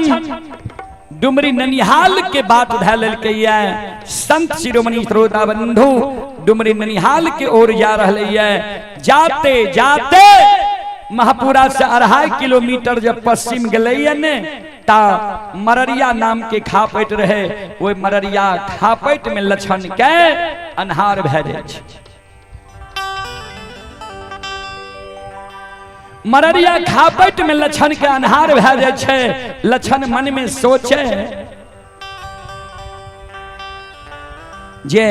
लक्षण डुमरी ननिहाल के बात धै लेलकै ये। संत शिरोमणि श्रोता बंधु डुमरी ननिहाल के ओर जा रहले ये। जाते जाते महापुरा से 2.5 किलोमीटर जब पश्चिम गेलै ने ता मररिया नाम के खापैट रहे, ओहि मररिया खापैट में लक्षण के अन्हार भए जाइ छै। मररिया खापैट में लक्षण के अन्हार भए जाइ छै। लक्षण मन में सोचे जे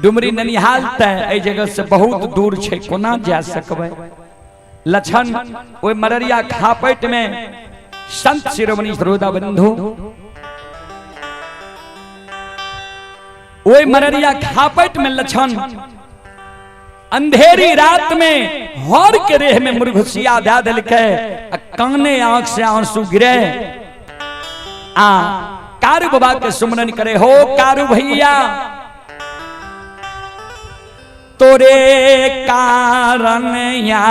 डुमरी ननिहाल त एहि जगह से बहुत दूर छै, कोना जा सकबै। लक्षण ओहि मररिया खापैट में संत शिरोमणि श्रोता बंधु ओहि मररिया खापैट में लक्षण अंधेरी रात में हर के रेह में मुर्घुसिया दे देलकै आ काने आंख से आंसू गिरे आ कारू बाबा के सुमरन करे, हो कारू भैया तोरे कारण या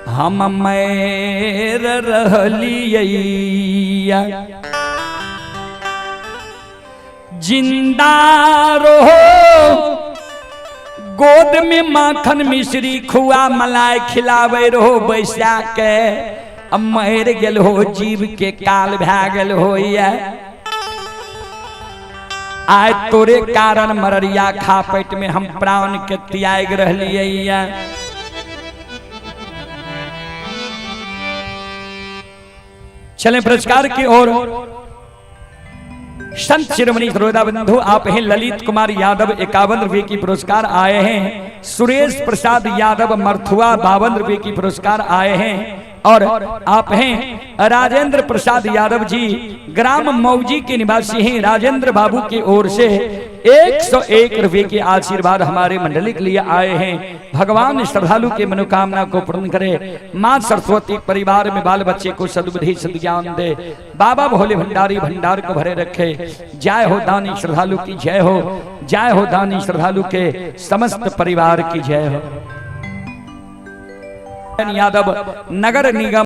हम मैर रहलियै, जिंदा रहो गोद में माखन मिश्री खुआ मलाई खिलावे रहो बैसा के, अब मर गेल हो जीव के काल भए गेल हो। आय तोरे कारण मररिया खापैट में हम प्राण के त्याग रहलियै। चले पुरस्कार की ओर। संत शिरोमणि श्रोता बंधु आप हैं ललित कुमार यादव 51 रुपए की पुरस्कार आए हैं। सुरेश प्रसाद यादव मरथुआ 52 रुपए की पुरस्कार आए हैं। और आप हैं राजेंद्र प्रसाद यादव जी ग्राम मौजी के निवासी हैं, राजेंद्र बाबू की ओर से 101 रुपए के आशीर्वाद हमारे मंडली के लिए आए हैं। भगवान श्रद्धालु के मनोकामना को पूर्ण करे, माँ सरस्वती परिवार में बाल बच्चे को सद्बुद्धि सद्ज्ञान दे, बाबा भोले भंडारी भंडार को भरे रखे। जय हो दानी श्रद्धालु की जय हो, जय हो दानी श्रद्धालु के समस्त परिवार की जय हो। यादव नगर निगम।